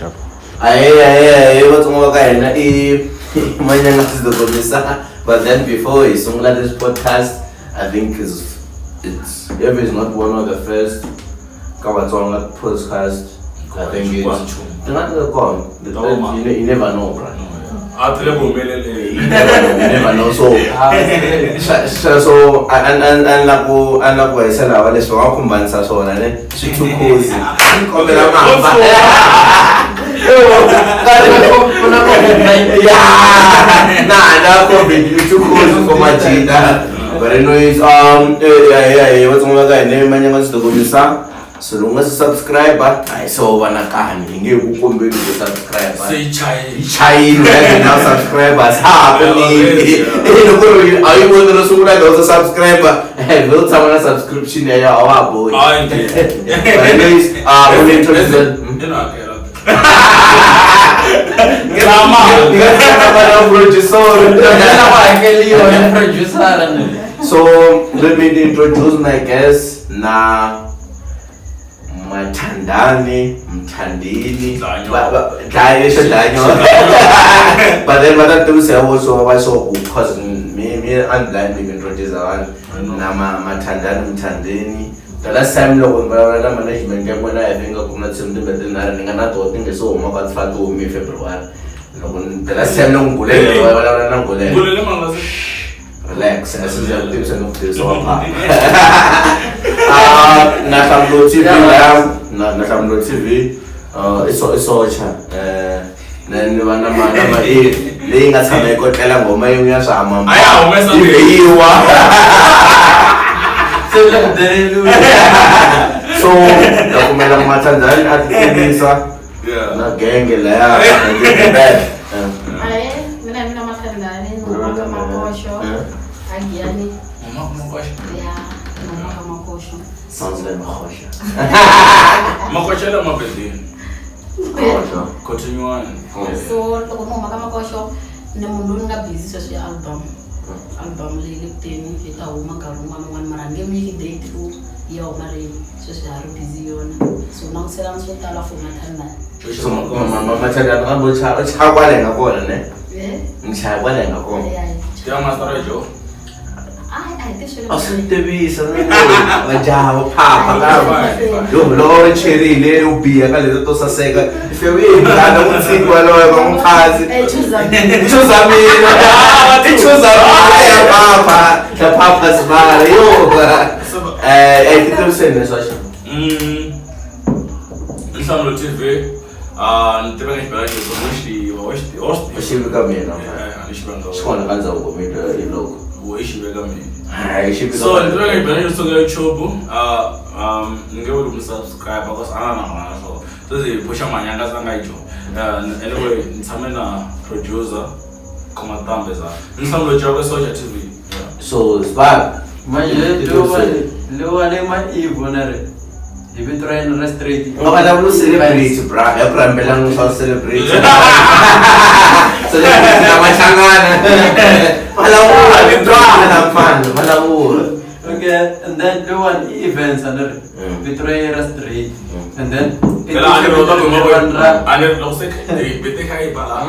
Sharp. Ahe, ahe, ahe, Vatsonga va ka hina i Manyanga Sidokomisa. But then before hi sungula this podcast, I think it's if it's not one of the first ka Vatsonga podcast, I think it's ti nga ti ri kona. You never know, bro. A ti le ku humeleleni. You never know, you never know. So so an la ku an la ku hisa lava leswi va nga khumbanisa swona ne swi too cozy. Ni kombela mamba. Yeah, nah, COVID, you too cozy for majita. But anyways, yeah, yeah, yeah, Vatsonga va ka hina Manyanga Sidokomisa. So loko u nga se subscribe, hayi so va na kani, hi nge ku kombeli ku subscribe. Se yi chayile. Yi chayile ya hina subscribers. Ha kunini. Loko ri a yi voni ro sungula loko u subscribe, vhe u tshama na subscription ya a wa ha bohi. Hayi nge. But anyways, we need to listen. Ino hakela. So let me introduce my guest na Mathandani, Mthandeni, Dlanyo. Dlanyo, xo Dlanyo. But then va ta tivisa hi vo va so ku cause me a ni blind ni introduce vanhu na Mathandani, Mthandeni. The last time loko ni vulavula na management ya n'wina hi nga kuma tinsimu timbe tinharhu ni nga na toho ti nge se huma ka ti fanele ti humi hi February. Loko the last time loko Ngulele va vulavula na Ngulele. Ngulele manga se. Relax, as soon as tivisa ni ku tivisa wa papa. Na Nhlamulo TV la, na Nhlamulo TV, i so i socha. Na ni va na ma na ma e leyi nga tshama yi kotlela nghoma yin'we ya swa mama. A ya humesa Yi veyiwa. Se le ku deleliwe. So, na pfumela ku Mathandani a ti tivisa Yeah. na genge laya. Na Ahe, mina hi mina Mathandani, ni huma ka Makosho, a Giyani. Mama Makosho. Ya, ni huma ka Makosho. Sounds like Makosho. Makosho la mabedini. Makosho. Continue on. So loko ni huma ka Makosho, ni munhu loyi ni nga busy sweswi hi album. Album leyi le ku teni yi ta huma nkarhi wun'wana na wun'wana mara ni nge mi nyiki date ku yi ya huma rini. Sweswi ha ri busy yona. So languselani swo tala for Mathandani. So Mathandani nga bo cha cha kwale nga kona ne? Eh? Ni chaya kwale nga kona. Ya, ya. Ya master Joe. Ai, ai, ti swi A swi tivisa majaha vo phapha ka yo loko ri cherile yo biha ka leti to saseka fe u ye mghana ku tshiki waloyo va n'wi phasi. Eh, chuza mina. Chuza mina. Ti chuza mina ya phapha. Ya phapha sibala yo. Ti tiviseni leswi xa. Nhlamulo TV. Ni tiva nga xibelani xo wa xi tiva, wa xi tiva, wa xi tiva. Xi vika mina. Yeah, a ni xi vanga. Xi kona ka ndzhavuko mina hi loko. Wo i xi veka mina. Hayi, xi vika So, mina. ni tiva nga xibelani xo sungula YouTube. Ni nge vuli ku subscribe because a na na n'wana so. Se hi phuxa manyanga sa nga yi Anyway, ni tshame na producer Khoma Tambe za. Ni Nhlamulo Chauke Socha TV. Yeah. So, Sibala. Manje lewa le ma Ivo na ri. Hi vito ra yena ra straight. U nga vulavuli celebrity bra, ya ku rhambela n'wi swa celebrity. Celebrity na machangana. Vulavula ni twana mfana, vulavula. Okay, and then lewa i events a ni ri. Vito ra yena ra straight. And then Phela a ni ri u ta kuma Ri ra a ni ri loko se hi bete kha yi ba la.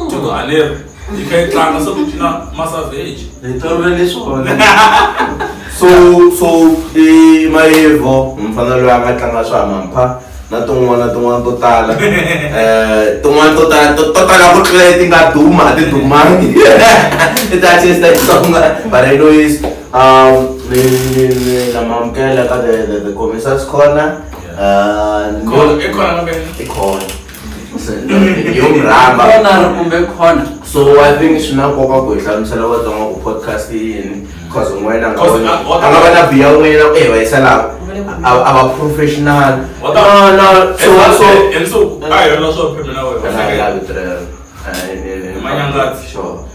Tiko a ni ri yi kha yi tlanga se ku cina ma savage. Hi tolovele swona. So so i Mayevo mfana loyi a nga tlanga swa mampha na tin'wana tin'wana to tala. Tin'wana to tala to tala ku tlula leti nga duma a ti dumangi. I ti artist ta Xitsonga. But anyways, ni na mamukela ka the Commissaires Corner. Corner, i corner kambe? I corner. So, yo mi rhamba. Corner kumbe corner. So I think swi na nkoka ku hi hlamusela Vatsonga ku podcast i yini, cause un'wana a nga Cause vona- a- a nga va na biya un'wana, va yisa laha. A va professional. What No, the- no, so, so. And so, a hi yona swo phemela wena. A nga lavi tirhela. Manyangatsi. Sure.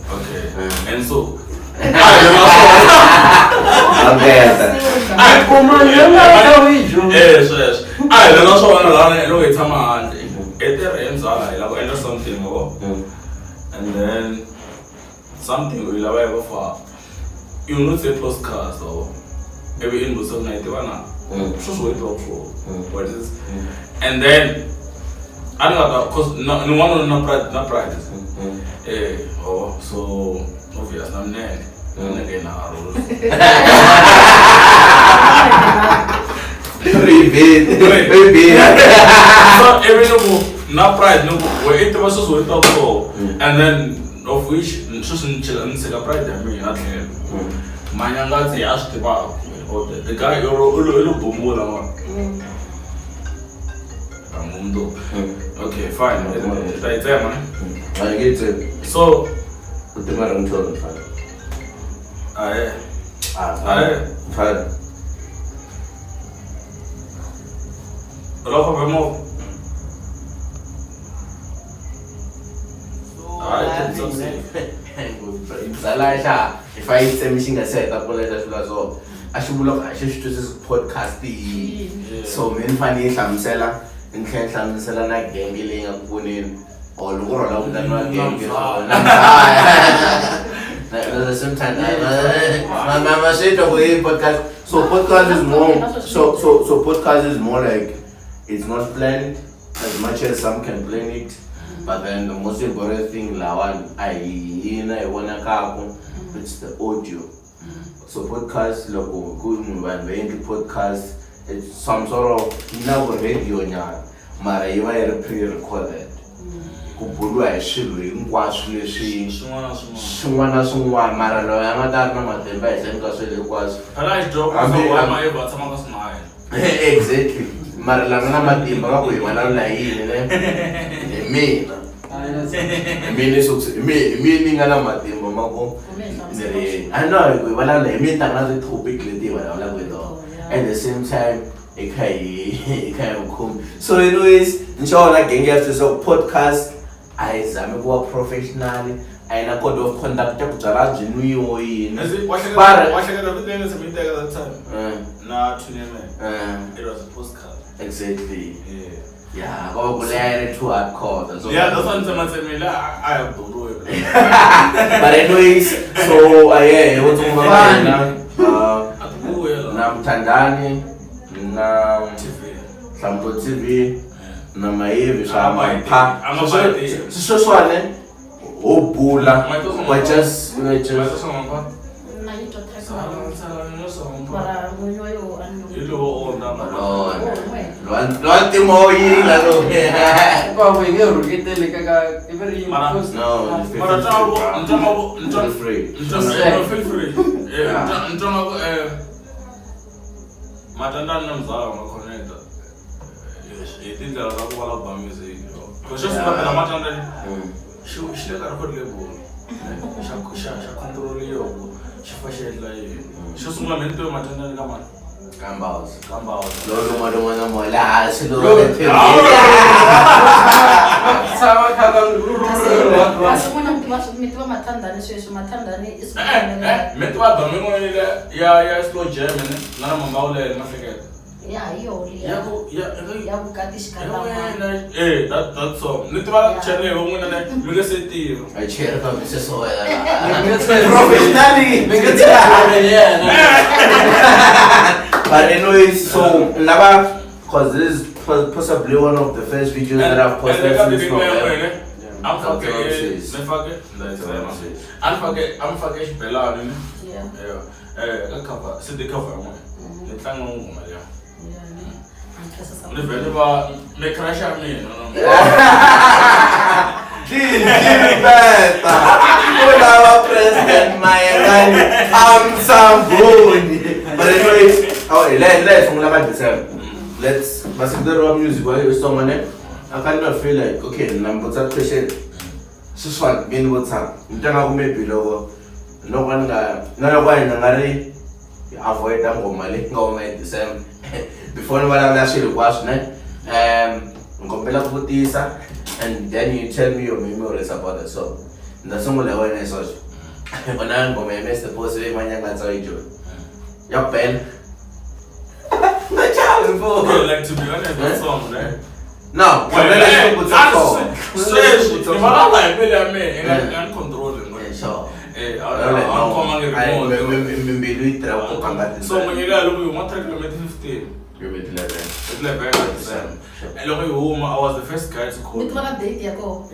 Okay. And so, a hi yona swo- Angeta. A hi- Kuma yona ka wijo. Sweswo. A hi yona swona laha loko hi tshama handle. I tirha hi mzala, hi lava ku endla something, wa vo? And then something u yi lava yi va fa. You know say podcast, wa vo? Ivi i ni vutisa ku na yi tiva na? Sweswo yi tiva ku swona. What is this? And then A ni nga ta cause ni n'wana na pride na pride. Eh, oh, so obvious na minenge. Minenge yinharhu. Ribini. Ribini. So ivi ni ku na pride ni ku we i tiva sweswi we ta so and then of which sweswi ni chela ni tshika pride ya mina tlhelo. Manyangatsi a swi tivaka. The guy i lo bumbula ma. Mundu. Okay, fine. Ta yi tsema ne? A yi nge yi tsemi. So U tiva ringtone mfana. ahe. Ah, Ahe. mfana. U lava ku famba hi movha? Hayi, Byala xa if a yi tsemi xi nga se heta ku vula xi vula so a xi vula ku a xi swi twisisi ku podcast i yini so me ni fanele yi hlamusela ni tlhela ni hlamusela na genge leyi nga ku voneni or loko rhola ku vitaniwa genge swona at the same time ma swi twa ku i podcast so podcast is more so podcast is more like it's not planned as much as some can plan it but then the most important thing lawani a hi hina hi vonakaku it's the audio so podcast loko ku vanhu va endli podcast it's some sort of yi na ku radio nyana mara yi va yi ri pre-recorded ku buriwa hi swilo hinkwaswo leswi Swin'wana na swin'wana. swin'wana na swin'wana mara loyi a nga ta ri na matimba ehenhleni ka swilo hinkwaswo Phela a xi dyoho Hambi- so why ma a tshama ka smile. Exactly mara la nga na matimba ka ku hi vulavula hi yini ne hi mina hi mina hi mina ni nga na matimba ma ku ni ri I know hi ku hi vulavula hi mina tanga na ti-topic leti hi vulavulaka hi tona at the same time hi kha hi kha hi khumba so anyways ni xava na genge ya sweswo podcast a hi zami ku va professional a yi na code of conduct ya ku byala byi nwiwo yini As in, wa Mara- hleketa wa hleketa ku tenge se mi teka that time. Na Tuneme. It was a postcard. Exactly. Yeah. Yeah, ngoba kuleya ri too hardcore. That's all. Yeah, that's what I'm saying. I have to do it. But anyways, so yeah, wo tsumba mina. Atubuya. Na Mthandani na TV. Hlampo TV na Mayivi swa A nga mapha. a nga bayiteli. Sweswiwani ho bula. We just we just Na yi twa track mara n'winyi wa yoho a ni Hi lowo onda Lona. Lwa ntimo yila lo. Hinkwavo hi nge rhuketeli ka ka i ve ri Mara- post- No, Mara feel free. Feel free. Ntwa ku matandani na mzala va nga connecta hi tindlela ta ku va lava music. Xo sungula phela matandani xi xi le ka record label. Xa xa xa control-iwa ku xi fa xi endla yini. Xo sungula mina ni tive matandani ka mani? Gambals. Ka Mbawuzi. Lo lo lo lo lo la se lo. Tshama kha ka Kasi n'wina mi tiva mi tiva mathandani sweswi mathandani i siku Mi tiva domi yin'wana ya ya slow jam ne na na mambawulele mahleketa. Ya hi yoho Ya liya ku ya ya vukati xikarhi ya wena eh that song. Ni tiva channel ya n'wina ne mi nge se tiva. I cheer for Mrs. Oil. Professionally. Professionally. Mi nge tshembi yena. But anyways, so never, cause this is possibly one of the first videos that I've posted since November. I'm fake ni fake a ni fake a ni fake xibelani ne. Yeah. Yeah. Ka cover CD cover ya n'wina. Ni tlanga nghoma liya. Yeah, ni twisisa. Ni vhele va mi crush ya mina no. Beta. Ulava President Mayengani. I'm Sambuni. But anyways, oh, let's sungula ka December. Let's basically wa music wa yo song ne. I kind of feel like okay, na mbutsa question. Sweswiwani mi ni vutisa ni twa nga ku maybe loko loko ni nga na loko hina nga ri hi avoid-a nghoma leyi nga huma hi December before ni vulavula swilo hinkwaswo ne ni kombela ku vutisa and then you tell me your memories about the song. Ni ta sungula hi wena sweswo. Vona nghoma ya Mr Post leyi Manyangatsa yi joni ya ku bela. Nga chavi mfo. Okay, like to be honest, that song, right? No, kombela ku vutisa song. Sweswi ni vulavula hi mbilu ya mina i nga i nga ni control Yeah, sure. Eh, a ni khomangi remote. Mbilu yi tirha ku kanga So n'winyi liya loko yi huma track limit 15. You bet 11. 11 December. And loko yi huma, I was the first guy to call. Mi tiva na date ya kona.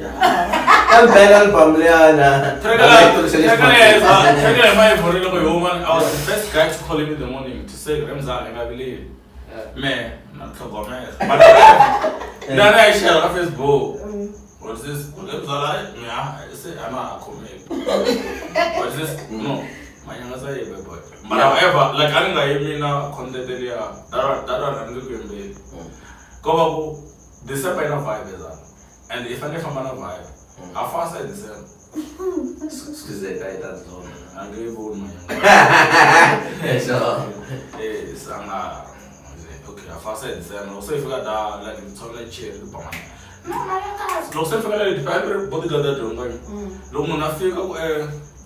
Kampela album leyana. Track leyi ma yi vhori loko yi huma, I was the first guy to call him in the morning to say Remzana i nga vileli. Me, na tlhogomela. But na na yi share ka Facebook. What's this? Remzana, yeah, I say I'm not khomeki. What's this? No. Manyanga sa yibe boy. But however, like a ni nga yimi na content liya, that one a ni nge ku yimbeli. Ko va ku December yi na vibe zana. And i fanele i famba na vibe. A fasa hi December. Excuse me, I don't know. A nge yi voni manyanga. So, Yes, a nga okay, a fasa hi December. Loko se yi fika da like ni tshovela cherry ni ba manyanga. No, manyanga. Loko se ni fika le di bodyguard ya dyondzo. Loko munhu a fika ku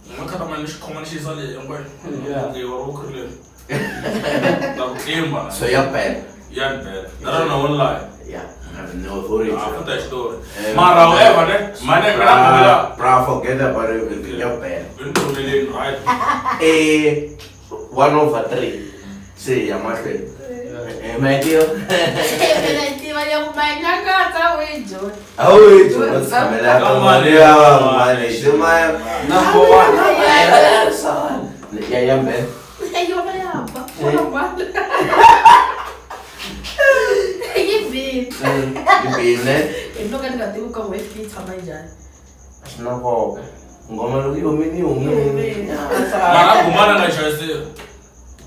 nga khata mani xi khoma ni xi yisa le hinkwayo. Okay, wa ro khuleni. Ta ku tlimba. So ya bad. Ya ni bela. That one I won't lie. Yeah, I have no authority. Ah, futa hi xitori. Mara however ne, mane mina kombela Bra, forget about it. Ya bad. ni khomeleni right. Eh, 1/3. Se ya mahlweni. Eh, my dear. Mina yi tiva ya ku manyangatsa wi John. Awu, John, tshamela ka mali ya mali. Ximaya. Number one. Ya ya mbele. Yona ya ba. Wona mali. Yi bini. Ibine. Hi no ka ni nga tivi ka n'hweti yi tshama njhani. Swi na nkoka. Ngoma loko yi humile yi humile. Mara gumana nga chayisiwa.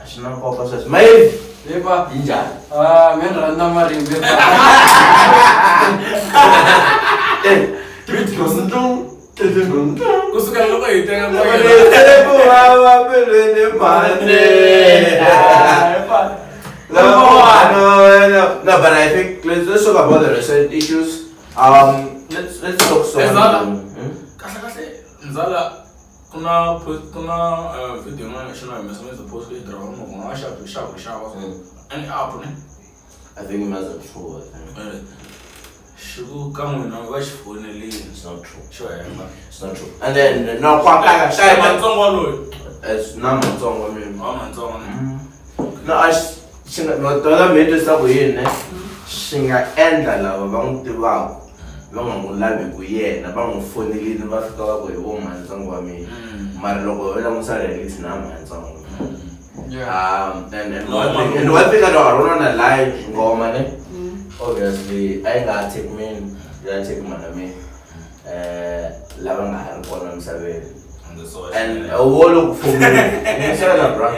Swi na nkoka sweswo. Mayivi. Yeba. Yi njhani? Ah, mina ni rhandza marimbe. Kusuka loko hi teka No, but I think let's talk about the recent issues. Let's talk some. Kahle kahle ndzala kuna kuna video yin'wana xi na humesa ni post leyi driver movha nga xava xava xava and up ne. I think it must be true. I think. Xi ku ka n'wina va xi fonelini. It's not true. Xo hemba. It's not true. And then no kwa ka xa matsongo loyi. It's na matsongo mina. Wa matsongo ne. No, a xi nga no tola mi twa ku yini ne. Xi nga endla lava va n'wi tivaka va nga n'wi lavi ku yena va n'wi fonelini va fika va ku hi vo matsongo wa mina. Mara loko va langusa reality na matsongo. And one thing I don't wanna lie ngoma ne. Obviously I nga take men, ya take mana me. Lava nga ha ri kona misaveni. And wolo for me, ni bra.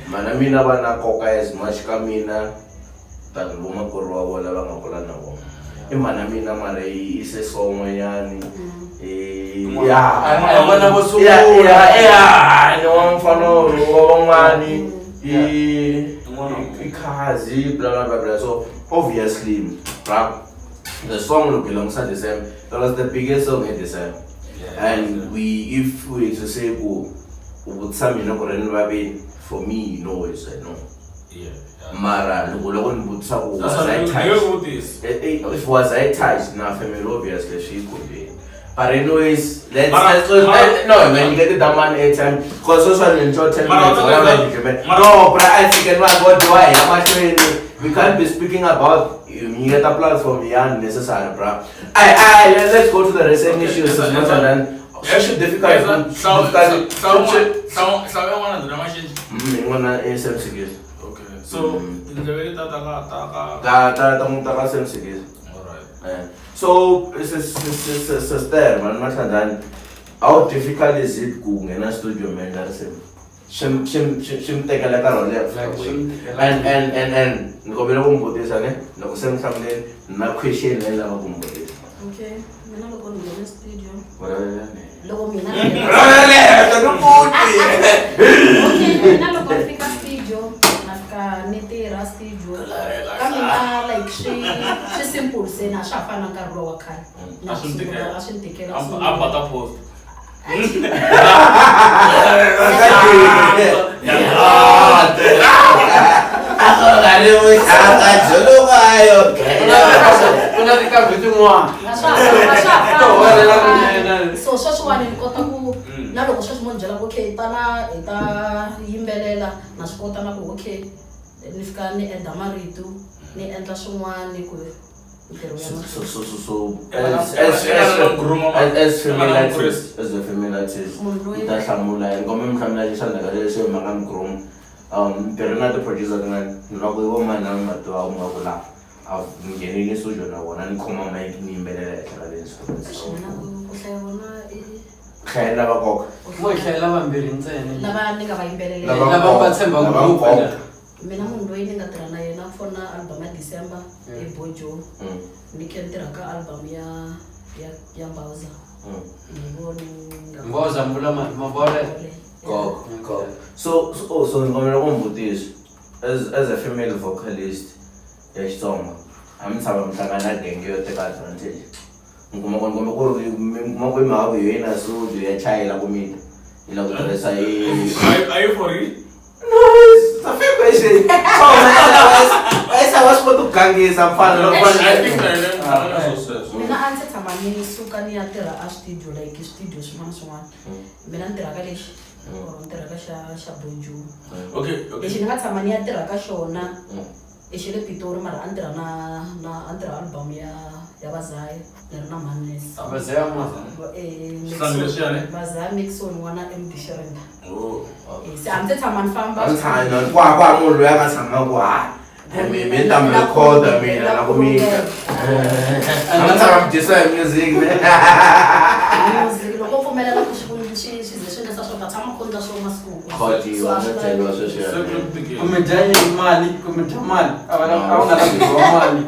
Mana mina va na nkoka as much ka mina than vo makwerhu wa vona va nga kula na vona. I mana mina mara yi se son'wanyani. Ya, vona vo sungula. Ya, ni wa mfana wa van'wani. I khazi bla bla bla. So obviously, bra, the song look alongside the same. That was the biggest song in the same. And we, if we to say go, for me, no, it's a no. Yeah. Mara, if was I touched, now family obviously she could be. But anyways, let's no, when you get that man airtime, because also in short 10 minutes. No, but I think what do I? We can't be speaking about you get a platform yeah necessary, bro. I let's go to the recent issues. It's difficult. Okay. So Alright. So sister, man, how difficult is it to get a studio man? Shim take a letter and ngobela kumbudisa ne loko se mhlamuleni na question leyi lava kumbudisa. Okay, mina loko ni nghena studio. Loko mina okay, mina loko ni fika studio na fika ni tirha studio. Ka mina like swi simple se na swa fana nkarhi lowa khale. Na swi tikela. A bata post. So sweswiwani ni kota ku na loko sweswi mo ni byela ku okay tana hi ta yimbelela na swi kota na ku okay Ni fika ni endla marito ni endla swin'wana ku ntirho ya So as female artist, as a female artist, ta hlamula ni kombe mi hlamula xi xandla lexi hi mhaka mgroom. Ntirho na ti-producer tin'wana loko i vo mani na mi nga tiva u nga ku la a ni nghenile studio na vona ni khoma mic ni yimbelela ehenhla ka le instruments. Ku hlaya vona i hlayela va nkoka. Mo hi hlayela vambirhi ntsena. Lava ni nga va yimbelelela. Lava va tshembaka ngopfu. Mina munhu loyi ni nga tirha na yena fona album ya December i Bojo. Ni khe ni tirha ka album ya Mbauza. Ni voni nga Mbauza mbula mavole. Go. So ni kombela ku mi vutisa as a female vocalist ya Xitsonga a mi tshama mi hlangana na genge yo teka advantage. Ngoma ku ri ngoma ku mhaka ku yena studio ya chayela ku mita yi lava ku tirhisa i Are you for real? No, it's a fair question. So, I was supposed to gangisa mfana loko I think na so mina a ndzi tshama ni suka ni ya tirha a studio like studio swin'wana swin'wana. Mina ni tirha ka lexi or ni tirha ka xa Bojo. Okay. Lexi ni nga tshama ni ya tirha ka xona i xa le Pitori mara a ni tirha na a ni tirha album ya Vazaya ni ri na Madness. Vazaya ma? Vazaya Mixon n'wana MD Shirinda. Oh. Se a ndzi tshama ni famba. A ndzi tshama kwa munhu loyi a nga tshama ku ha. Mi ta mi record mina na ku mita. A ndzi tshama mi dyisa hi music ne. Music loko pfumelela ku swi ze swi endla swo ta tshama ku endla swo masiku. Khodiwa na byeriwa sweswiya. Kumbe dya mali, kumbe dya mali. A va nga lavi ku dya mali.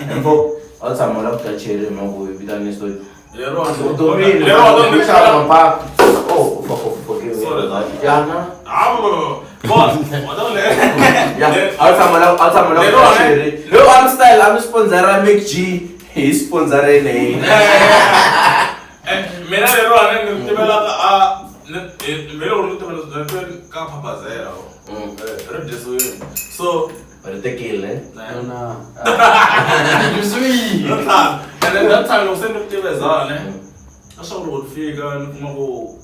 Emfo, a tshama la ku ta cheri hi mhaka ku vitana studio. Lero Oh, forgive me. Yana. Boss, what on Yeah, I'll tell you. No, I'm style. I'm sponsor Mick G. He's sponsoring me. Mina lero ane ni tivela a ni loko ni tivela ka Papazela. Ri dyisiwile. So ri tekile. Na. Dyisiwile. And then that time loko se ni tiveza ne. Leswaku loko ni fika ni kuma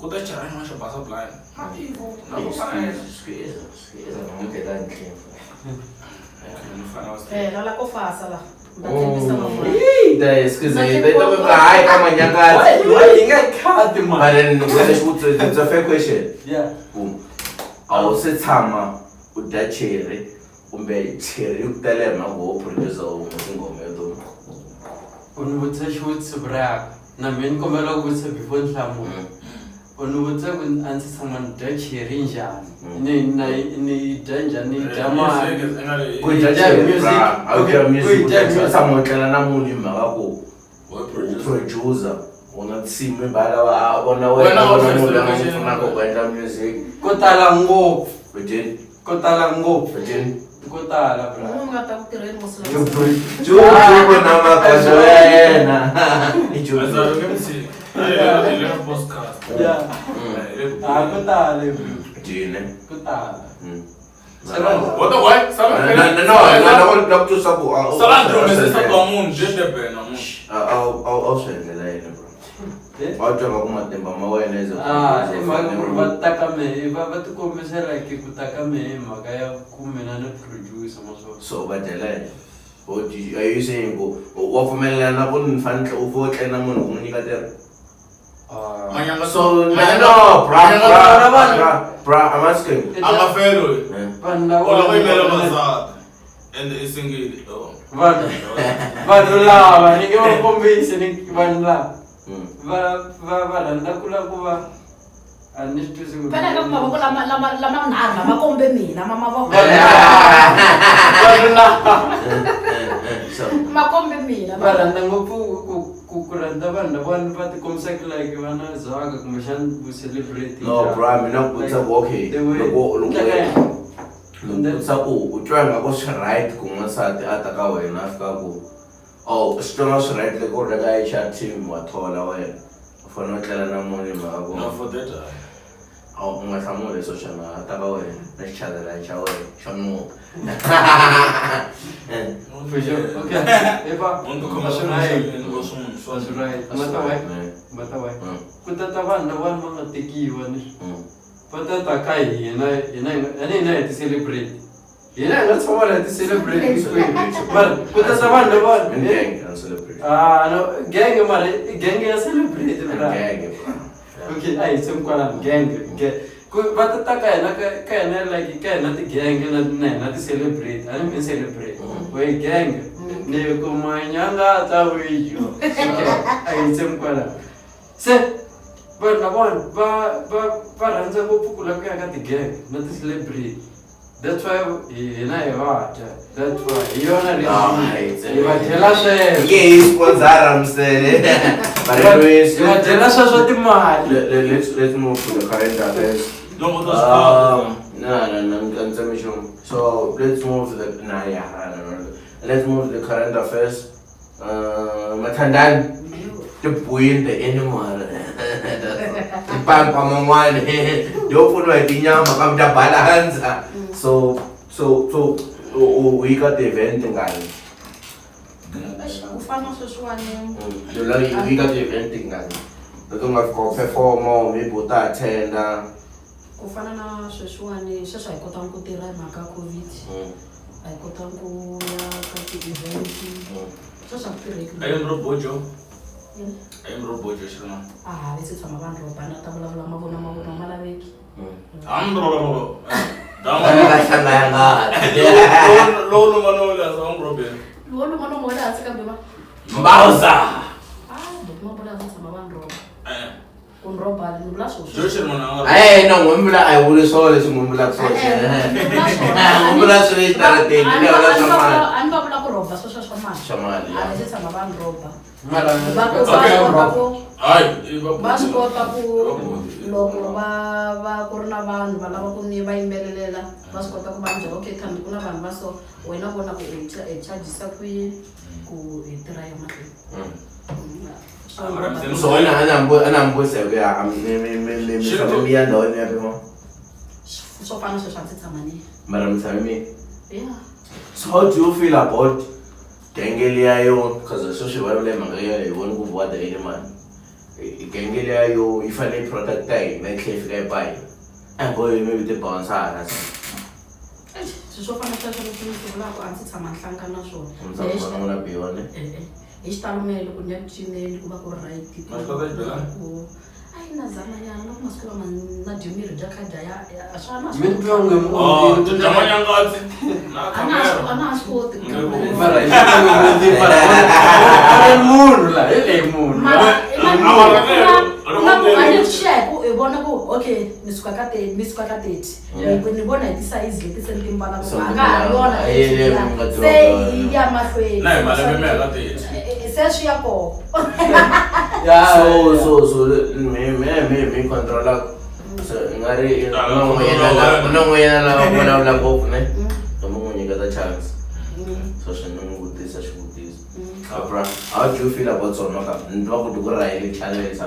ku ta chara xa basa blind. Matiko na ku fana. La la ko fasa la. But then it's a fair question. Yeah. A wu se tshama u dya cherry kumbe cherry ku tele hi mhaka wo producer u tinghoma yo duma. U ni vutisa xivutiso bra. Na mina ni kombela ku vutisa before ni hlamula. U ni vutisa ku a ndzi tshama ni dya cherry njhani? Ni dya njhani? Ni dya mali. Ku dya cherry bra. A wu dya music. U tshama u tlela na munhu hi mhaka ku producer u na nsimu va lava a vona wena vona munhu loyi a n'wi pfunaka ku endla music. Ko tala ngopfu. Virgin. Ko tala ngopfu. Virgin. Ko tala bra. Munhu nga ta ku tirheni mos la. Juju na makondo ya yena. I Juju. Yeah. Ah, ko tala bro. Jine. Ko tala. What the what? No, I'll swi endlela yena bro. Va twa nga ku matimba ma wena is Ah, i mhaka ku ri va ta ka mehe va tikombisa like ku ta ka mehe mhaka ya ku mina ni producer ma swona. So va dyela yena. Or are you saying ku wa pfumelela na ku ni fanele u fo tlela munhu ku n'wi nyika ntirho? So no, bra, I'm asking. I'm a fellow. And it's single. Vanhu lava ni nge va kombisi ni vanhu lava va rhandza ku lava ku va a ni swi twisi ku phela ka mavoko lama lama lama nharhu ma kombe mina ma mavoko vanhu lava ma kombe mina va rhandza ngopfu ku rhandza vanhu lavawani va tikombisaka like va na zwaka kumbexana vu celebrate. No bra, mina ku vutisa ku okay loko loko ku u twa nga ku swi right ku n'wansati a ta ka wena a fika ku oh swi twa nga swi right loko u ri ka HR team wa thola wena u fanele u tlela na munhu hi mhaka ku No, for that. U nga hlamuli leswo xana a ta ka wena na xichalelani xa wena xa nuka. For sure. Okay. Eva, ku tata vanhu lavawani va nga tekiwa ni va tata ka hina hina hina hi ti-celebrate. Hina hi nga tshama la ti-celebrate hinkwenu mara ku tata vanhu lava In gang and celebrate. Ah, no, gang mara i gang ya celebrate In bra. gang, bra. Okay, a hi tshemi kwalano gang gang. Ku va tata ka hina ka hina like ka hina ti-gang na hina ti-celebrate a ni mi celebrate. We gang ni kuma nyanga ta wiyo. Okay, a hi tshemi kwalano. Se vanhu lavawani va rhandza ngopfu ku lava ku ya ka ti-gang na ti-celebrate. That's why hina hi va dya. That's why hi yona reason. Hi va dyela sweswo. Nge hi sponsor msele. But anyways, Hi va dyela sweswo timali. Let's move to the current affairs. Loko ta swi No, no. So let's move to the nah, yeah, I don't know. Let's move to the current affairs. Mathandani, the boy the animal. Tipampa man'wana yo pfuniwa hi tinyama kambe ta balansa. So u yi ka ti-event tingani? Ku fana na sweswiwani. U yi ka ti-event tingani? Loko u nga fika u performa maybe u ta attenda. Ku fana na sweswiwani sweswi a hi kotanga ku tirha hi mhaka ya COVID. A hi kotanga ku ya ka ti-event. Sweswi a ku tirheki. A yi ro bojo. Yini? A yi ro bojo xana. A ha ve se tshama vanhu rhobana ta vulavula mavona mavona ma laveki. Amro. Va nga hlangana. Lowu luma no le sa amro be. Lowu luma no mo le hansi kambe va. Mbauza. Ah, buti mabula a tshama vanhu rhoba. Eh. Ku ni rhoba ni vula swona. Joe Sherman a nga. Hey, no, n'wi vula a hi vuli swona leswi n'wi vulaka swona. N'wi vula swona exitarateni, ni vula swa mali. A ni va vula ku rhoba sweswo swa mali. Swa mali, A va se tshama va ni rhoba. Mara Va ku va swi kota ku Hayi, va swi kota ku loko va ku ri na vanhu va lava ku ni va yimbelelela va swi kota ku va ni byela okay Thandi ku na vanhu va so wena vona ku i chargisa kwihi ku hi tirha ya mahlweni. So ana ambusa ku ya mi tshame mi ya ndhawini ya pima. Swo fana sweswo a ndzi tshama ni. Mara mi tshame mi. Yeah. So how do you feel about genge liya yo because sweswi vulavula hi mhaka ya hi voni ku vuwa the animal. Genge liya yo yi fanele yi protecta hina yi tlhela yi fika yi ba hina. A hi ngo maybe ti-bouncer. Swilo swo fana sweswo leswi ni swi vulaka a ndzi tshama ni hlangana na swona. Mi tshama na n'wina biwa ne? E-e. Hi xitalo mehe loko ni ya ku cineni ku va ku ri right. Ma swi kota xibelani? A yi na zamanyana loko masiku lama na dya mirhi dya kha dya ya swa na Mi twa onge Oh, dya manyangatsi. Na A na camera. a na swi koti. Mara hi twa mara mara munhu la hi leyi munhu. Mara A na ku a ni swi xiya hi ku hi vona ku okay ni suka ka 30 ni suka ka 30. Ni vona hi ti-size leti se ni ti mbalaka ku a nga ha ri yona se yi ya mahlweni. Na hi malembe me ka 30. Se swi ya kona. So mi controla so nga ri na n'wina lava vulavula ngopfu ne? Ni n'wi nyiketa chance. So swi ni n'wi vutisa xivutiso. Bra, how do you feel about swona ka ni twa ku ku rahile channel it's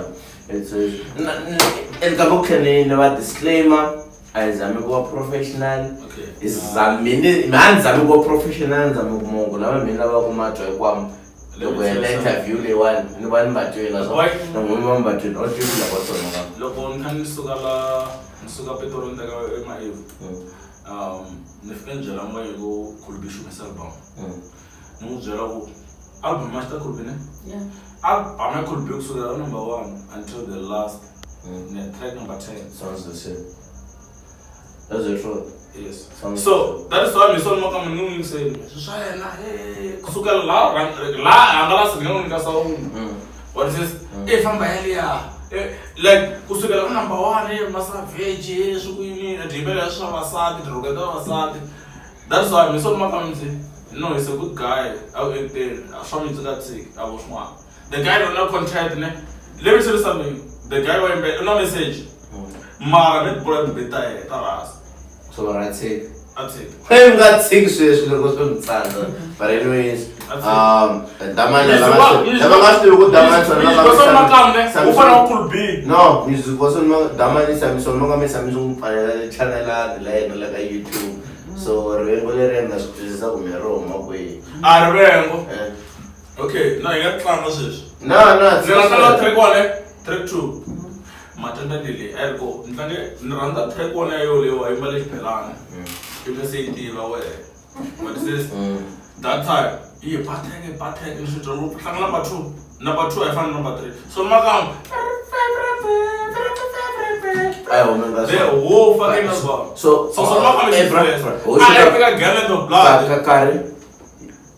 and ka ku tlhela ni va disclaimer a hi zami ku va professional. Okay. Hi zamini mi a ni zami ku va professional ni zami ku mongo lava mina lava ku ma twa hikwamo. Loko hi endla interview leyiwani ni va ni va twile so Why? na n'wina va mi va twile. How do you feel about swona ka? Loko ni kha ni suka la ni suka Pitori ni teka eMaevu. Ni fike ni byela n'wana ku Khulubi xi humesa album. Ni n'wi byela ku album ma xi ta Khulubi ne? Yeah. Album ya Khulubi kusukela number 1 until the last track number 10. Sounds the same. That's the truth. Yes. Sounds So that is why mi sona maka mi n'wi yingiseli. Swa yena kusukela la la hangalasa ni nga n'wi nyika sound. What is this? Famba yeliya. Like kusukela ka number 1 masavage swi ku yini dyimela swa vavasati dirhoketa vavasati. That's why mi sona maka mi ndzi no he's a good guy. Out there swa mi tsaka tsiki a vo swin'wana. The guy don't know content ne. Let me tell you something. The guy wa no message. Mara ni bula debate ta ta rasa. So what I take? I take. Hey, we got 6 years loko swi mi tsandza. But anyways, Damani lava nga swi tivi ku Damani U fana na Cool B. No, music wa sona Damani Samson ma nga mi Samson n'wi pfalela channel la yena la ka YouTube. So rivengo leri endla swi twisisa ku mi ri huma kwihi. A rivengo. Okay, no, hi nga tlanga sweswi. No, no. Ndzi rhandza track 1, track 2. Matenda leli, a ri ko ni tlange ni rhandza track 1 ya yo leyi wa yimbale xibelana. I nga se yi tiva wehe. What is this? That time yi hi batheke batheke ni swi twa ngopfu tlanga number 2. Number 2 a yi fani na number 3. So makamu A yi hume nga the whole fucking album. So So so makamu eh, is bra, fresh. bra. A yi fika Gallant of Blood. Ka karhi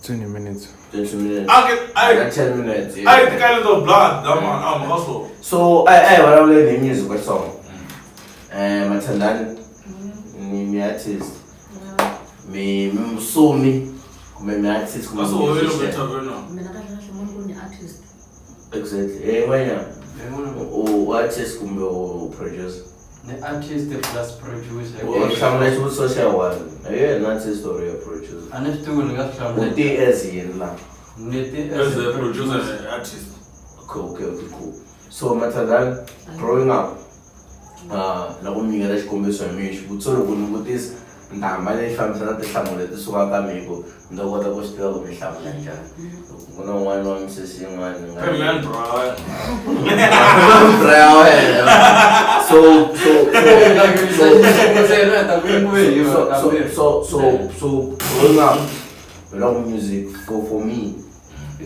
20 minutes. 20 minutes. A ke a Na yi 10 minutes. a yi Yeah. tika Gallant of Blood that man. A maka so. So I vulavula hi music wa song. Eh Mathandani ni mi artist. Mi mi musumi kumbe mi artist kumbe That's what we musician. look at now. Mina kahle kahle munhu ku ni artist. Exactly. Eh wena u artist kumbe u producer. Ni artist plus producer. Eh hlamula xivutiso xa one. Are you an artist or you a producer? A ni swi tivi ni nga swi U hlamula. ti as yini la? Ni ti As a producer and artist. Okay, cool. So Mathandani, growing up, na ku mi nyiketa xikombiso hi mina xivutiso loko ni vutisa ni ta hamba ni fambisa na tinhlamulo leti sukaka ka mina ku ni ta kota ku swi tiva ku mi hlamula njhani. Loko ku na un'wana wa misisi yin'wana ni nga Hey man, bro. Bra wena. So so so so so so so so growing up, love music for me,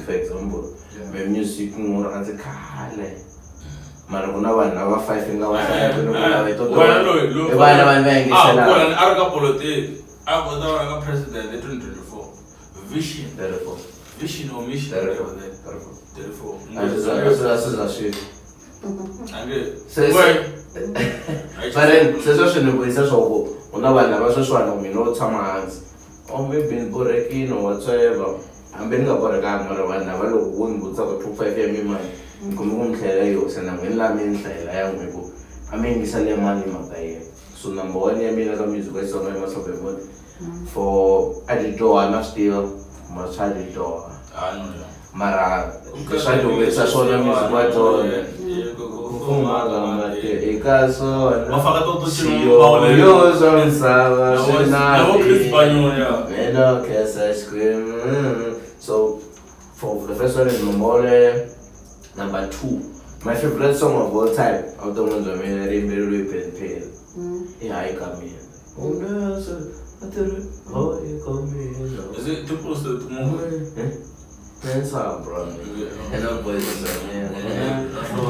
for example, my music ni rhandza khale. Mara ku na vanhu lava five nga va hlayaka ni ku lava to Wena loyi loyi I vana vanhu va Ah, yingiselaka. kona a ri ka politiki. A kota va ka president hi 2024. Vision. 34. Vision or mission. 34. 34. 34. 34. A swi za swi. Ange. Se- Wait. But then sweswo swi ni vuyisa swa ku ku na vanhu lava sweswiwani loko mina u tshama hansi or maybe ni borhekile or whatsoever hambi ni nga borhekanga mara vanhu lava loko wo ni vutisa ku top five ya mi mani ni kume ku mi hlayela yoho se na n'wini la mi ni hlayela ya n'we ku a mi yingisele mani mhaka yena so number one ya mina ka music wa Xitsonga i Masobe Moti for a ti dyoha na swi tiva mara swa ti dyoha Ah, no, no. mara leswi a dyondzisa swona music wa dyona eka swona Va faka to to Xiyoyo swa misava swi na Lavo Chris Banyonya. Mina kesa xikwembu. So for the first one is Momole. Number two, my favorite song of all time. Evuton'wini bya mina ri yimbeleriwe hi Penny Penny. I hayi ka mina. Unese a ti ri hayi ka mina. Is it tipo se mo? Eh? That's how, bro. Hello, boys.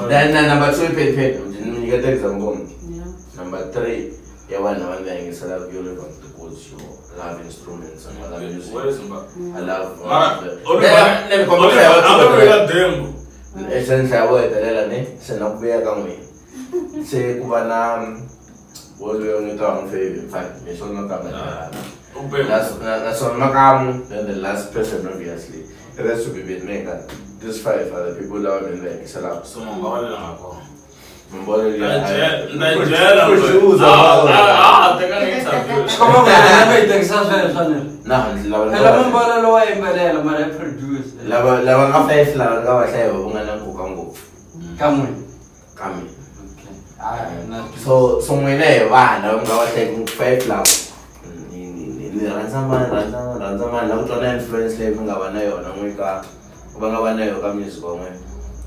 Then number two, Penny Penny. Ni nyiketa example. Yeah. Number three, ya vanhu lava ni yingiselaka yo le vanhu because you love instruments and I love music. Where is Mba? I love. Mara, Let me Oliver, compare. a nga veka Dembo. Se ni hlaya wo hetelela ni se na ku vuya ka n'wina se ku va na wo loyi ni ta n'wi favorite fine hi swona ta nga U be. naswona makamu then the last person obviously it has to be Benmeka. These five are the people lava mina va yingiselaka. So mo nga va lela kona. Mbolo Nigel, Nigel. Producer. Ah, ah, teka ni interview. Xikomba ku hina va yi tekisa sweswo ni. Na lava Phela mumbalelo wa yimbelela mara i producer. lava lava nga five lava nga va hlaya va nga na nkoka ngopfu Ka n'wina. ka mina. Okay. Hayi, na So so n'wina hi vana va nga va hlaya ku five lava ni rhandza mani rhandza mani rhandza mani la ku twa na influence leyi mi nga va na yona n'wi ka va nga va na yona ka music wa n'wina.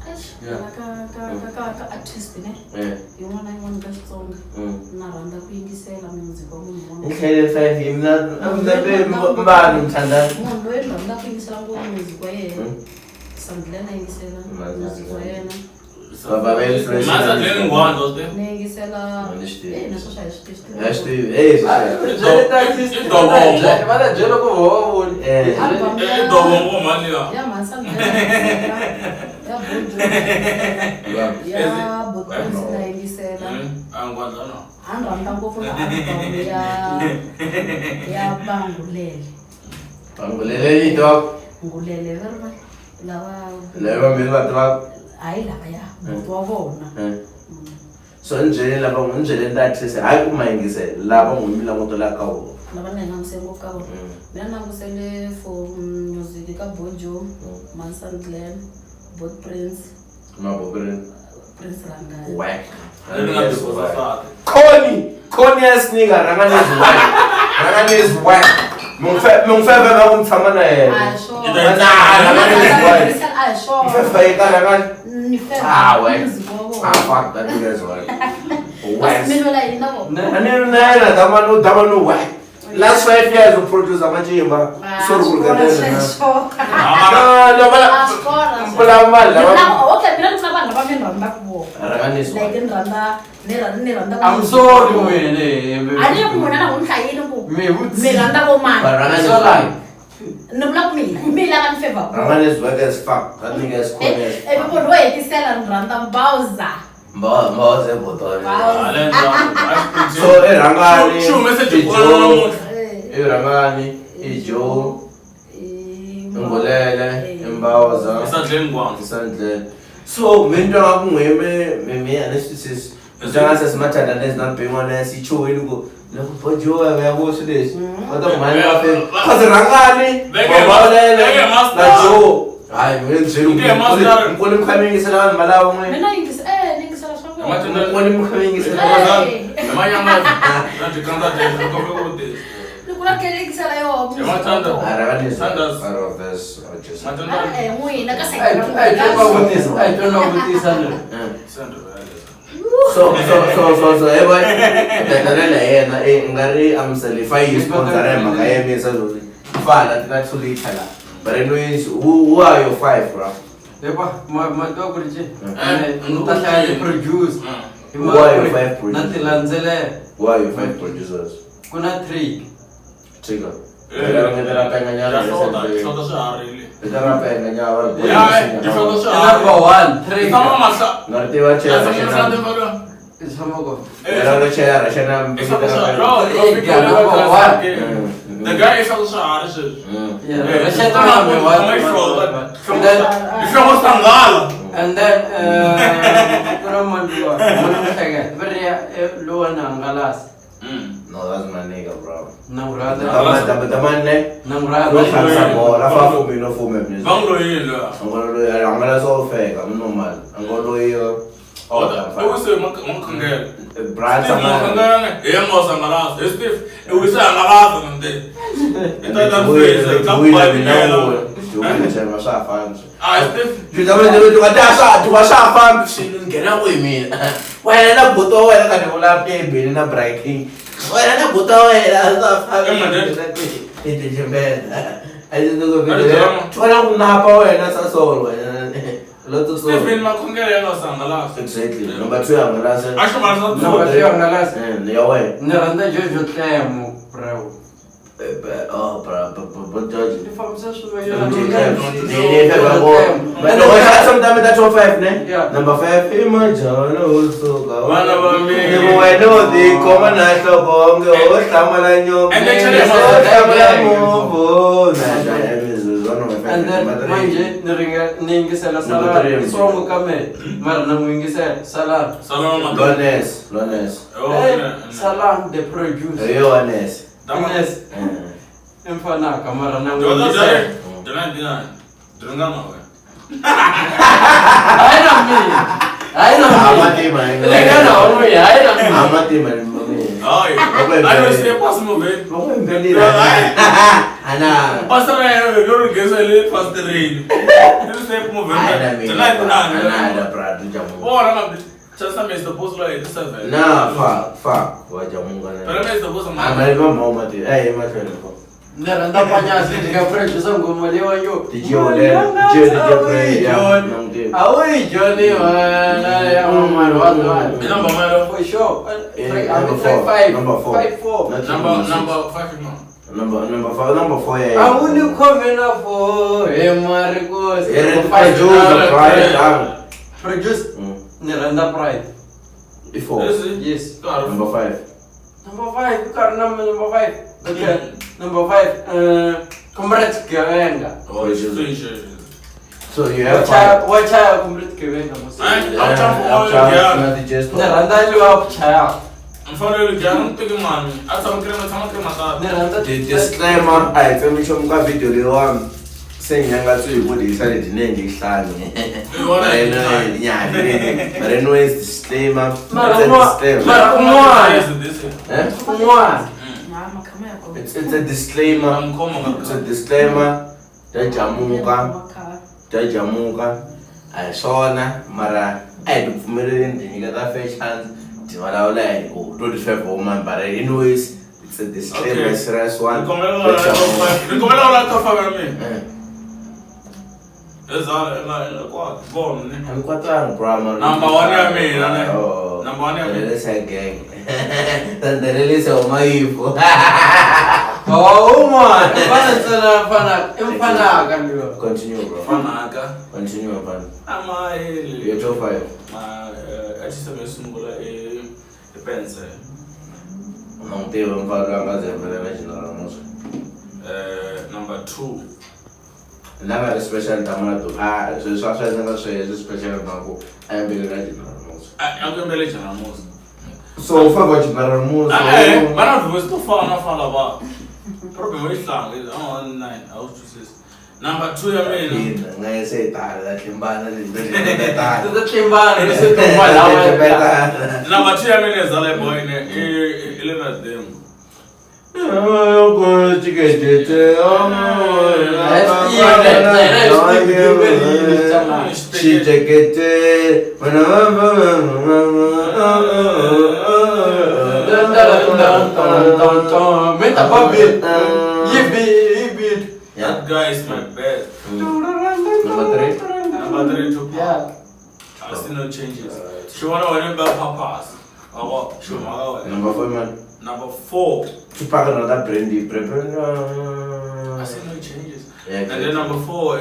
Eish, Yeah. la ka artist ne Eh. yin'wana na yin'wana ka Xitsonga Mm. na rhandza ku yingisela music wa munhu Ni un'wana. hlayile five hi mina mbani mthandani. Munhu loyi ni rhandza ku yingisela ngopfu music wa yena Mm. Sandlana yingisela Mazandla. music wa yena Va va va influence. Masa Glenn Ngwando, ste. ni yingisela Ni swi tivi. eh na sweswo a hi swi tivi Ya swi tivi. Eh, swi I Dobongo. Va ta byela ku vo voni. Eh. Album I ya Dobongo mani ya. ya Mhansandlana ya Bonjo ya Botonzi na yingisela A Ngwando no. a ni rhandza ngopfu na album ya ya Bangulele Bangulele yi tiva Ngulele va ri va lava lava vambirhi va tiva hayi lavaya buti wa vona Eh. So ni byele lava n'wi ni byele ta artist hayi ku ma yingisela lava n'wi mi langutela ka vona. lava ni languse ngopfu ka vona Mm. mina langusele for music ka Bojo Manson Glen Bot Prince Mabokweni. Prince Rangani Whack. Leri nga divorce nsati. Connie, Connie ass nigga, Rangani is whack. Rangani is whack. Mungfeve va ku tshama na a yena. hi swona Nah, Rangani is whack. a hi swona Mfefe eka Rangani. ni feva Ah, whack. music wa vona Ah, fuck, that nigga is whack. Whack. kasi mi lwela yini na vona A ni ri na yena dama no dama no whack. Last 5 years u producer macimba. Sorry ku Swikona ri sweswo. No, no, A swi kona sweswo. Vula vanhu lava Okay, mina ni vula vanhu lava mi ni rhandzaka vona. Rhanganisi. Like ni rhandza ni rhandza ni rhandza I'm sorry n'wina. A ni ku n'wina na n'wi hlayile ku Mi mi rhandza vo mani. Rhanganisi. Ni vula ku mina hi mina lava ni favor. Rhanganisi work as fuck. That nigga is cool as Ivi fuck. munhu wo hetisela ni rhandza Bowser. Mbawa botolo. Bowser. So i Rhangani. Xi humese i jikwana Joe, namuntlha. I Rhangani, i Joe, i Ngulele, i Mbawza. Isandleni ngwangu. Isandleni. So mina nga ku n'we me me a ni swi twisisi. Ntanga sesimathanda not being honest ichuwini ku loko bojowa ya ku swi leswi va ta mhani va fe cause Rhangani Mbavolele Venge master. na Joe hayi mina ni byeli Venge master. nkulu mi kha mi yingisela vanhu valavo n'we Mina yingisa ni yingisela swa vona. Mathanda- nkulu mi kha mi yingisela vanhu Hey. Ni kula ke yingisela yoho. Hi Mathanda. Rhangani is Sanders. out of this I just N'wina ka A hi twa va vutisa, a hi twa na vutisa ni. So hey boy talela yena eh nga ri amusele fa yi sponsor ya mhaka ya misa lori fala tina 2 liter la but anyways who are your five bro? Epa, ma twa ku ri ci. Eh, Ni ta hlaya ti-produce. Hi Who are your mhaka ku ri five producers? Na ti landzelela. Who are your five producers? Ku na Trick. Trigger. Ra penga nyana. Ra penga nyana. Number 1, Trick. Na ri tiva chera xana. I tshama kona. Ra chera xana. The guy is also swiharhi Yeah, Rasheta number 1. sweswi. And then ku na mani luwa, mani Muhleketa. Va ri luwa na Hangalasa. No, that's my nigga, bro. Na n'wi rhandza. Tamane. Na n'wi No rhandza. tlhansa bola, fa fumi no fumi music. Va n'wi loyile luya. Angolo loyi hangalasa wo feka, I'm normal. Angolo loyi I wise makhongela. Brian Steve Samana. makhongela hi yena wa Hangalasa. Hi Steve i wise Hangalasa nande. I ta ta freeze, ta Swa ha fambi. Ah, Steve. Swa ha fambi swilo ni nghena kwihi mina? Wena na buti wa wena ka ni vula Pebeni na Brian King. Wena na buti wa wena swa ha fambi. I tijimbela. Tshwana ku napa wena sasolo wena. Stephen makhongela ya nga Hangalasa. Exactly. Number 2 Hangalasa. A xi va Number 2 Hangalasa. Ya wena. Ni rhandza Jojo Tlemo, bro. Oh, bro, but Jojo. Ni fambisa swin'wanyana. Sometimes that's top 5 ne? Yeah. Number 5 i majana wo suka. Vana va mina. Ni wena u ti khoma na nhloko onge ho hlamala nyonga. And actually, Ho hlamala movha. Na And then manje ni ringa ni yingisela Salani. Number three. Songo ka mehe. Mara na n'wi yingisela Salani. Salama. Lones, Lones. Salani the producer. Hi Lones. Ines i mfanaka mara na n'wi yingisela. Hayi na mina. Hayi na mina. Amatima. Ringana wa n'wina, hayi na mina. Amatima. Ana. Na fuck fuck wa jamunga na. Amali va mama ti eh emahlweni ko. Ni rhandza Panyasi ni nga producer nghoma leyiwa yo. DJ Olele, DJ Play ya. A wu yi dyoni wena ya mani wa wa. For sure. Number Track 4. 5. Number 4. 5 4. Number 5, number 4 yeah. A wu ni khome na 4 he Marcos. Producer Pride. Produce ni rhandza Pride. Before. Yes. Number 5. Number 5, ku karhi na number 5. Okay. Number 5, Comrade Gewenga. So you have five. Wa chaya Comrade Gewenga mos. Ni rhandza luwa ku chaya. Ni rhandza Disclaimer, a hi tsemi nchumu ka video leyiwani se nyanga tsi hi ku disa leti ne nge hlani. But anyways, disclaimer. Mara It's a disclaimer. mara un'wana. Eh? Un'wana. It's a disclaimer. It's a disclaimer. Ta jamuka, ta jamuka. A hi swona mara a hi ti pfumeleleni ti nyika ta fair chance ti vulavula hi ku 25 woman but anyways It's a disclaimer, serious one. Ni kombela u la top 5 ya mina. I'm kwatanga bro. Number 1 ya mina ne. Number 1 ya mina. Lelesa gang. Tandelelesa umayifu. Oh man, mfana tsena mfana, mfana ka lo. Continue bro. Mfana ka. Continue mfana. Ama your top 5. Ma artist me sungula e pense. Não teve um padrão mas é verdade não não. Number 2. Lava special tamara tu. Ah, só só essa só special banco. É verdade não. Ah, eu também já não. So favor General Musa. Ah, mas não vou fala fala ba. Problem is lang is online. I was to say. Number 2 ya mina. Ngai sei tala tlimbana le tala. Tata tlimbana le se tuma la. Number 2 ya mina zala boy ne e le na dem. Yo chiquete chiquete That guy is my best. Number 3? Number 3 Tupac. Yeah. I see no changes. She wanna win back papas. Number 4 man. Number 4. Tupac another brandy. I see no changes. Yeah, and then number 4,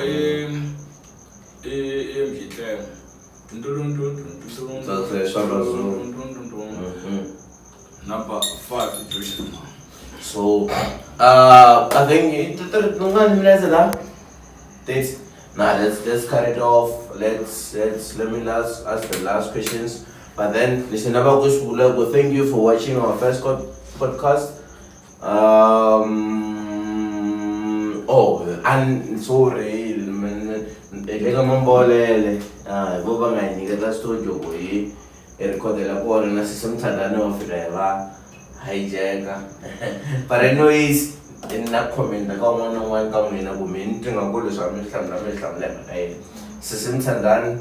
Number 5, So, I think nah, let's cut it off. Let me ask the last questions. But then, listen, thank you for watching our first podcast. Oh, and sorry, lega mambolele. Ah, voba ngayinikeza studio kuyi recordela kona na sisemthandane wafika hijacka. But anyways, na comment ka un'wana na un'wana ka n'wina ku mina ni twi nga ku leswi a mi hlamula mi hlamula hi mhaka yini. Sisemthandane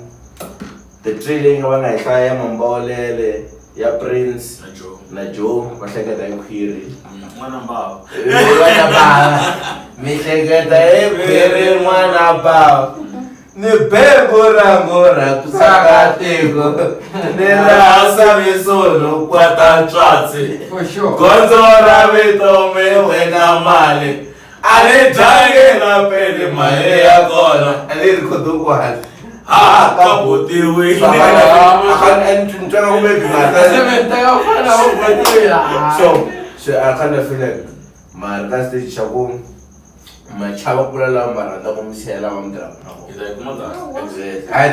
the tree leyi nga va nga yi hlaya ya Mambolele ya Prince na Joe va hleketa hi khwiri. N'wana bava. N'wana bava. Mi hleketa hi khwiri n'wana bava. Ni bebo rango ra ku saka tiko. Ni rasa misono kwata tswatsi. For sure. Gondzo ra vito mi wena mali. A ni dyangi na peni mali ya kona. A ni ri khodo kwala. Ha ka botiwe. So I kind of feel like my last stage shaku my chava kula la maranda ku misela wa mdra. Exactly. Ai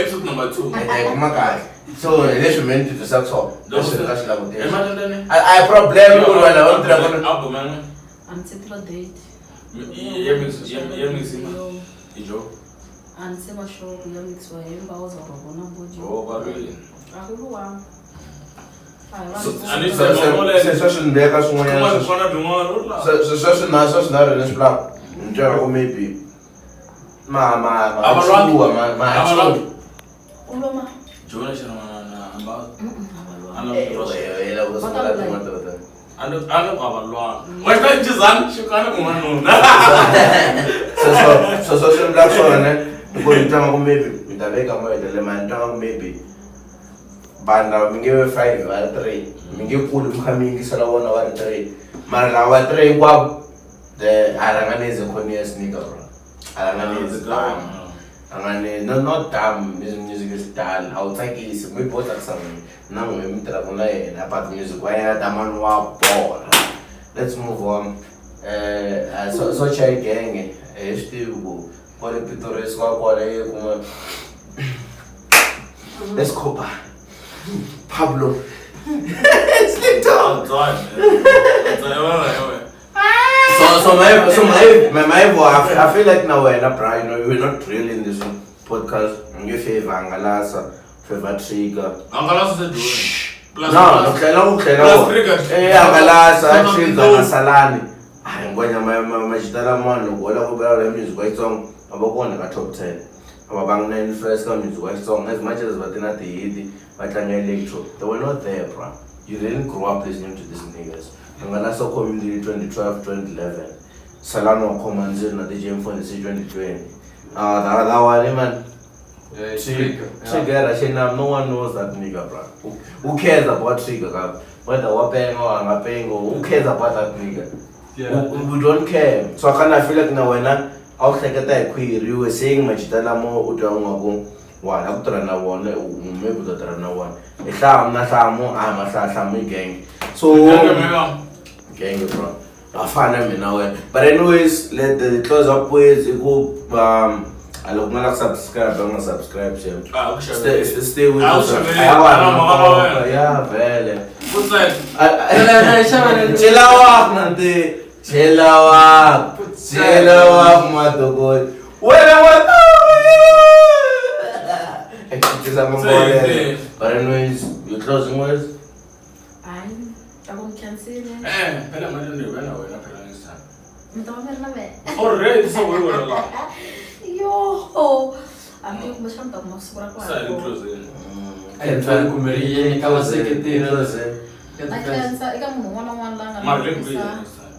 episode number 2. Ai kuma kahle. So leswi meant to success. Leswi ka swi I problem ku wena wa mdra ku album man. I'm title date. Ye mix ijo. And se ba show ya mix wa hemba o za bona bojo. Oh, ba really. Akuluwa. So swi ndeka swin'wanyana swi na swi na ri leswi vulaka ni twa ku maybe ma ma ma ma ma uloma Jona xana na amba ana avalwana wa ta jizani xikana ku n'wanuna so so swi vulaka swona ku ni twa ku maybe mi ta veka mo hetelela ma ni twa ku maybe vanhu lava mi nge ve 5 va ri 3 mi nge kuli mi kha mi yingisela vona va ri 3 mara lava va 3 hinkwavo the a rhanganezi khoniya sneaker bro a rhanganezi rhanganezi no not dumb music is dull a wu tsakisi mi bo tsakisa n'wina na n'wina mi tirhaka na yena but music wa yena damani wa borha. Let's move on. So chai gang hi swi tivi ku kwale Pitori wa kwale kuma let's go back. Pablo. Sleep talk. So my I feel like now we're not, you know, we're not really in this podcast. You favor Angalasa, favor Trigger. Angalasa said plus no, plus Trigger. Eh, Angalasa, Trigger, na Salani. I'm going to my jitala man go la go bela music wa song abakona ka top 10. Ababang na influence ka music wa song as much as batina the hit, batlanga electro. They were not there, bro. You didn't grow up listening to these niggas. Ni nga na Sokhomile 2012 2011. Salani wa khoma ndzilo na DJ Mfundhisi 2020. Ah, that one man. Yeah, Trigger. Yeah. Trigger Rashenam, no one knows that nigga, bro. Who cares about Trigger? Bro? Whether wapengo or angapengo, who cares about that nigga? Yeah. We don't care. So I kind of feel like now when I was like that queer, you were saying machita lamo u twa nga ku wa la ku tirha na vona u maybe u ta tirha na vona. I hlamu na hlamu a hi mahlahlamu i gang. So gang bro. A fana mina wena. But anyways, let the close up ways i ku a loko nga la ku subscribe a nga subscribe shem. Ah, Stay, stay, stay with Ah, us. ushavele. A wa Ah, na maka nkoka. wena. Ya vele. Futsal. Chela wak nante. Chela wak. Chela wak madokoti. Wena wa Say, But anyways, your closing words? Hayi, ta ku mi khensile. Eh, phela manje ni wena wena phela next time. Mi ta va mi ri na mehe. Already so we were la. Yo! Hambi kumbexana mi ta kuma siku ra ku Sa hanya. closing. A hi twani kumbe ri yini ka vaseketeri. Closing. Ta khensa eka munhu un'wana na un'wana la nga Mara le langutisa. next time.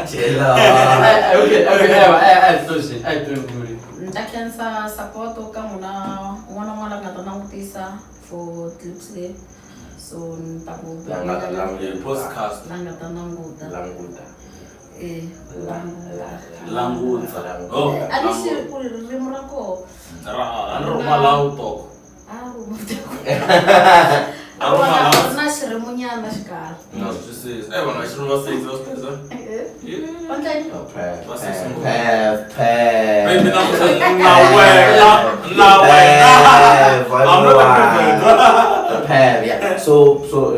Chela wak. Okay, okay, a hi closing. A hi twani kumbe ri. Ni ta khensa support ka n'wina un'wana na un'wana la nga ta langutisa for clips leyi. So ni ta ku La nga ta The podcast. la nga ta languta. Languta. Eh, languta. Languta. Oh. A ni swi ku ririmi ra koho. Ra, a ni rhuma la u toko. A rhuma A rhuma la. na xirimunyana xikarhi. Na swi twisisa. Eh, vanhu va xirhuma va sexy va swi tirhisa. Yeah. Vandleni. Pev, Baby, pev. na na wena, na wena. Pev, I'm not a pervert. Pev, yeah. So, so,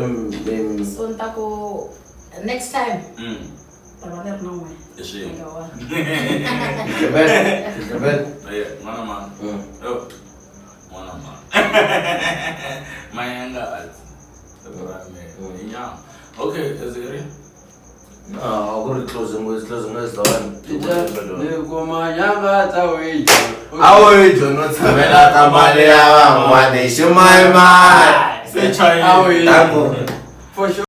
So ni ta ku next time ta va ni ri na n'wina. I swilo. Eka wa. Quebec, Quebec. Yeah, n'wana mani. Yo. N'wana mani. Mayanga ati. Inyama. Okay, is it ready? No, I'll go to closing words, closing words, the one. Ni kuma nyanga ta wejo. Awejo no tshamela ka mali ya van'wana hi ximayimani. Se chayile. Awejo. Tango. For sure.